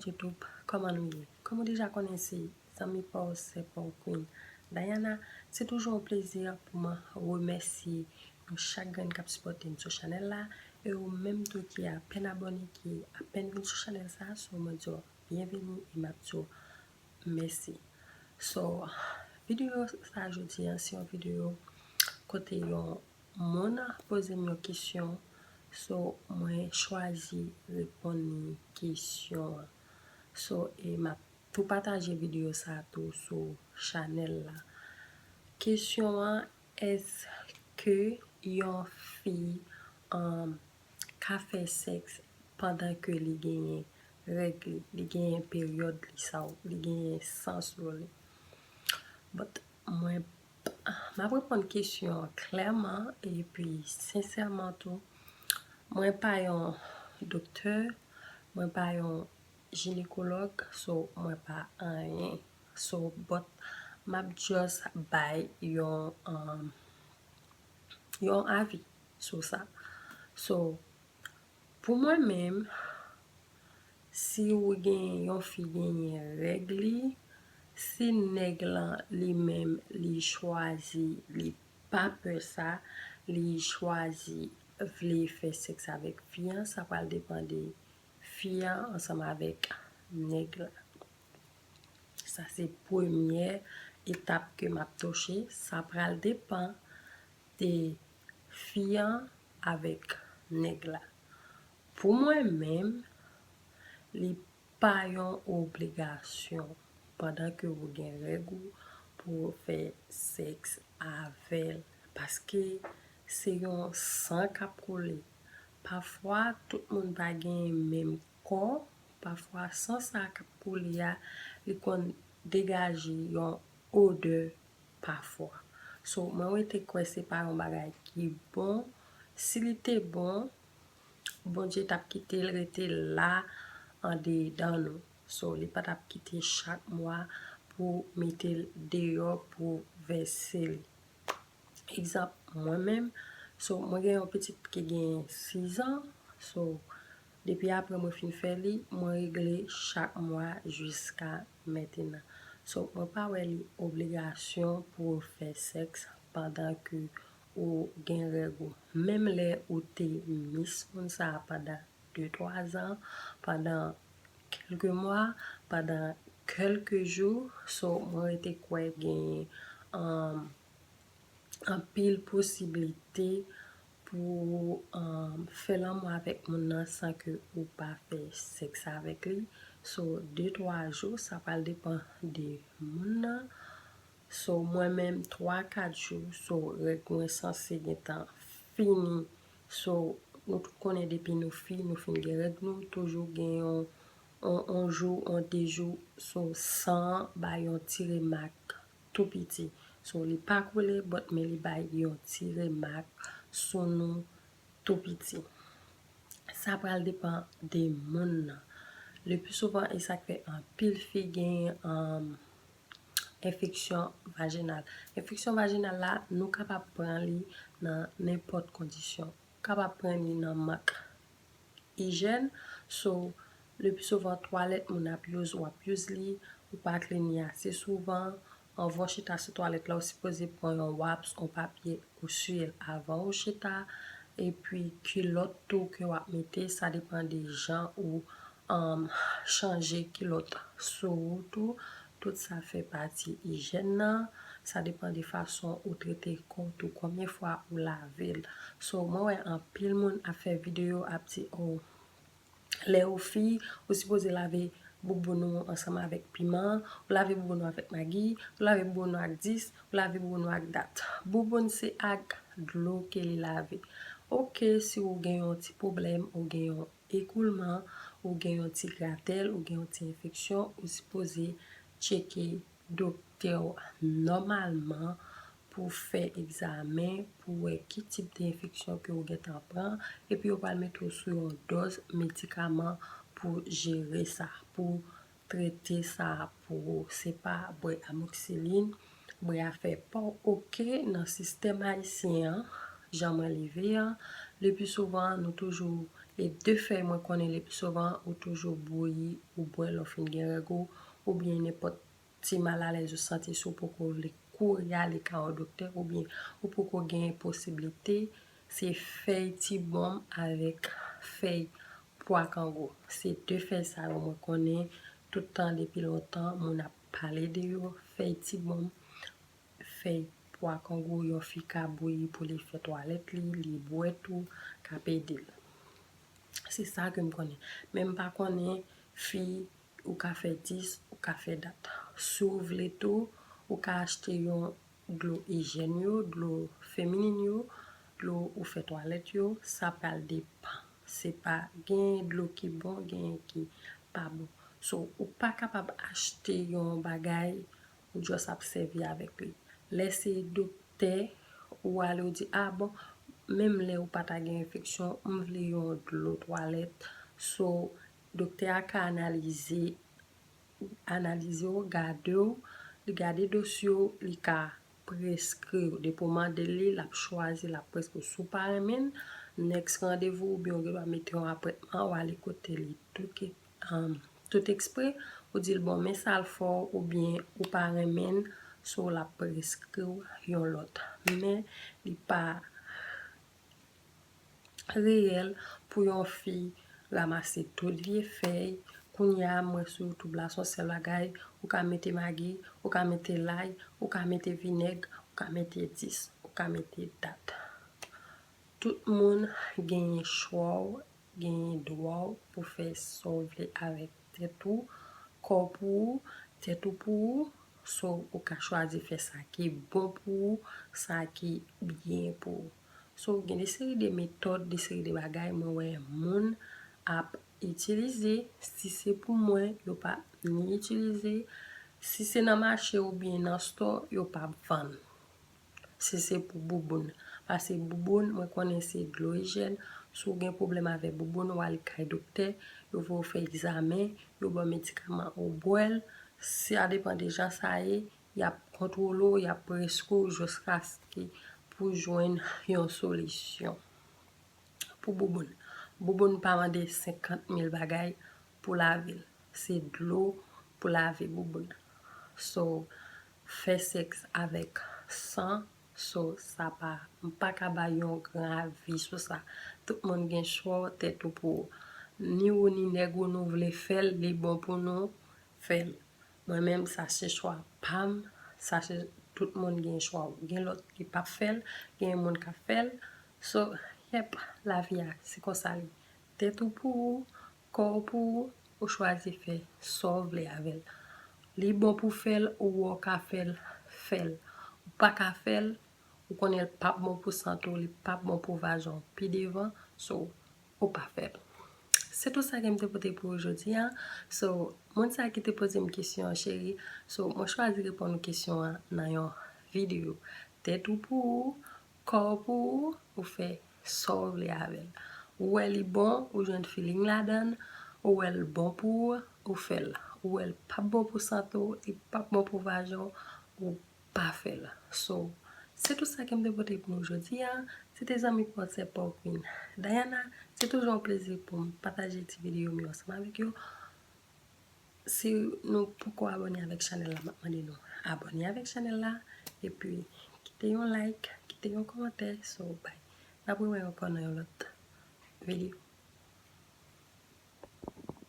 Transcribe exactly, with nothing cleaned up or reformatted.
YouTube, kòman nou ye? Kòm ou deja konnen, se zanmi pa w, sè pa w, Queen Diana. Se toujou yon plezi pou mwen remèsye nou chak grenn k ap sipòte m sou chanèl la, e ou menm tou ki apèn abòne, ki apèn vin sou chanèl sa, so mwen di w byenveni e m ap di w mèsi. So, videyo sa jodi a, se yon videyo kote yon moun poze m yon kesyon, so mwen chwazi reponn li kesyon an. So, e m ap tou pataje videyo sa tou sou chanèl la. Kesyon an, èske yon fi, um, ka fè sèks pandan ke li genyen règ li, li genyen peryòd li, sa, li genyen san sou li? But mwen, m ap reponn kesyon an klèman epi sensèman tou. Mwen pa yon doktè, mwen pa yon jinekològ, so mwen pa anyen. So, but m ap just bay yon, um, yon avi sou sa. So, pou mwen menm, si ou gen yon fi genyen règ li, si nèg lan li menm li chwazi, li pa pè sa, li chwazi vle fè sèks avèk fi an, sa pral depann de fi an ansanm avèk nèg la. Sa se premyè etap ke m ap touche. Sa pral depann de fi an avèk nèg la. Pou mwen menm, li pa yon obligasyon pandan ke ou gen règ ou pou w fè sèks avè l, paske se yon san k ap koule. Pafwa, tout moun pa gen menm kò, pafwa san sa k ap koule a, li konn degaje yon odè pafwa. So, mwen rete kwè se pa yon bagay ki bon. Si li te bon, Bondye t ap kite l rete la andedan nou. So, li pa t ap kite chak mwa pou mete l deyò pou vèse li. Egzanp, mwen menm, so, mwen gen yon pitit ki gen sis an. So, depi apre mwen fin fè li, mwen regle chak mwa jiska mentenan. So, mwen pa wè li obligasyon pou w fè sèks pandan ke ou gen règ ou. Menm lè ou te mis moun sa a pandan de twa zan, pandan kèlke mwa, pandan kèlke jou, so, mwen rete kwè genyen, um, anpil posiblite pou, um, fè lanmou avèk moun nan san ke ou pa fè sèks avèk li. So, de twa jou, sa pral depann de moun nan. So, mwen menm, twa, kat jou, so, règ mwen sanse gentan fini. So, nou tout konnen depi nou fi, nou fin gen règ nou, toujou gen yon, yon, yon jou, yon de jou, so, san an bay yon ti remak tou piti. So, li pa koule, but men li bay yon ti remak sou nou tou piti. Sa pral depann de moun nan. Le pli souvan, e sa k fè anpil fi gen, um, enfeksyon vajinal. Enfeksyon vajinal la, nou kapab pran li nan nenpòt kondisyon. Ou kapab pran li nan mank ijyèn. So, le pli souvan, twalèt moun ap use, w ap use li, ou pa clean li ase souvan. Anvan w chita sou twalèt la, ou sipoze pran yon wipes, yon papye, ou siye l avan ou chita. Epi kilòt tou ke w ap mete, sa depann de jan ou, um, chanje kilòt sou ou tou. Tout sa fè pati ijyèn nan. Sa depann de fason ou trete kò w tou, konbyen fwa ou lave l. So, mwen wè anpil moun ap fè videyo, ap di, "Oh, lè ou fi, ou sipoze lave bouboun ou ansanm avèk piman, ou lave bouboun ou avèk magi, ou lave bouboun ou ak dis, ou lave bouboun ou ak dat." Bouboun se ak dlo ke li lave. Oke, si ou gen yon ti pwoblèm, ou gen yon ekoulman, ou gen yon ti gratèl, ou gen yon ti enfeksyon, ou sipoze tcheke doktè w nòmalman pou fè egzamen, pou wè ki tip de enfeksyon ke ou gentan pran, epi yo pral mete w sou yon dòz medikaman pou jere sa, pou trete sa pou ou. Se pa bwè amoxicilline, bwè afè pa w. Oke, nan sistèm ayisyen an, jan mwen leve an, le pli souvan, nou toujou E de fèy mwen konnen le pli souvan ou toujou bouyi, ou bwè lè w fin gen règ ou, oubyen nenpòt ti malalèz ou santi si w poko vle kouri ale ka yon doktè, oubyen ou poko gen posiblite, se fèy tibonm avèk fèy pwa kango. Se de fèy sa yo mwen konnen tout tan depi lontan moun ap pale de yo, fèy tibonm, fèy pwa kango yon fi ka bouyi pou li fè twalèt li, li bwè tou, k ap ede l. Se sa ke m konnen. Men m pa konnen fi ou ka fè dis, ou ka fè dat. Si w vle tou, ou ka achte yon dlo ijyèn yo, dlo feminin yo, dlo ou fè twalèt yo, sa pral depan. Se pa, gen dlo ki bon, gen ki pa bon. So, ou pa kapab achte yon bagay ou just ap sèvi avèk li. Lè se doktè ou ale, ou di, a bon, menm lè ou pa ta gen enfeksyon, m vle yon dlo twalèt. So, doktè a ka analize, analize w, gade w, li gade dosye w, li ka preskri w. Depi w mande l li, l ap chwazi, l ap preskri w. Si w pa renmen l, next randevou oubyen w gen dwa mete yon apwentman, w ale kote li tou ki um, tout ekspre, ou di l, bon, men sa l fè w, oubyen ou pa renmen l, so l ap preskri w yon lòt. Men li pa reyèl pou yon fi ranmase tout vye fèy. Kounye a, m wè sou YouTube la, se yon sèl bagay, ou ka mete magi, ou ka mete lay, ou ka mete vinèg, ou ka mete dis, ou ka mete dat. Tout moun genyen chwa w, genyen dwa w pou fè sa w vle avèk tèt ou, kò w pou ou, tèt ou pou ou. So, ou ka chwazi fè sa ki bon pou ou, sa ki byen pou ou. So, gen de seri de metòd, de seri de bagay mwen wè moun ap itilize. Si se pou mwen, yo pa ni itilize. Si se nan mache oubyen nan stò, yo p ap vann. Si se pou bouboun. Paske bouboun, mwen konnen se dlo ijyèn. Si w gen pwoblèm avèk bouboun, w al kay doktè, yo voye w fè egzamen, yo ba w medikaman, ou bwè l. Sa depann de jan sa ye, y ap kontwole w, y ap preskri w jiskaske pou jwenn yon solisyon. Pou bouboun. Bouboun pa mande senkant mil bagay pou lave l. Se dlo pou lave bouboun. So, fè sèks avèk san. So, sa pa, m pa ka bay yon gran avi sou sa. Tout moun gen chwa w, tèt ou pou ou. Ni ou ni nèg ou nou vle fè l, li bon pou nou, fè l. Mwen menm, sa se chwa pa m, sa se tout moun gen chwa w. Gen lòt ki p ap fè l, gen moun k ap fè l. So, yèp, lavi a, se konsa li. Tèt ou pou ou, kò w pou ou, ou chwazi fè sa w vle avè l. Li bon pou fè l, ou wè w ka fè l, fè l. Ou pa ka fè l, ou konnen l p ap bon pou sante w, li p ap bon pou vajan w pi devan, so, ou pa fè l. Se tout sa ke m te pote pou ou jodi a. So, moun sa ki te poze m kesyon an, cheri, so, mwen chwazi reponn ou kesyon an nan yon videyo. Tèt ou pou ou, kò w pou ou, ou fè sa w vle avè l. Ou wè li bon, ou jwenn feeling ladan l, ou wè l bon pou ou, ou fè l. Ou wè l p ap bon pou sante w, li p ap bon pou vajan w, ou pa fè l. So, se tout sa ke m te pote pou nou jodi a. Se te zanmi pa w, sè pa w Queen Diana. Se toujou yon plezi pou m pataje ti videyo m yo ansanm avèk yo. Si nou poko abòne avèk chanèl la, m ap mande nou abòne avèk chanèl la. Epi, kite yon like, kite yon kòmantè. So, bye. N ap rewè ankò nan yon lòt videyo.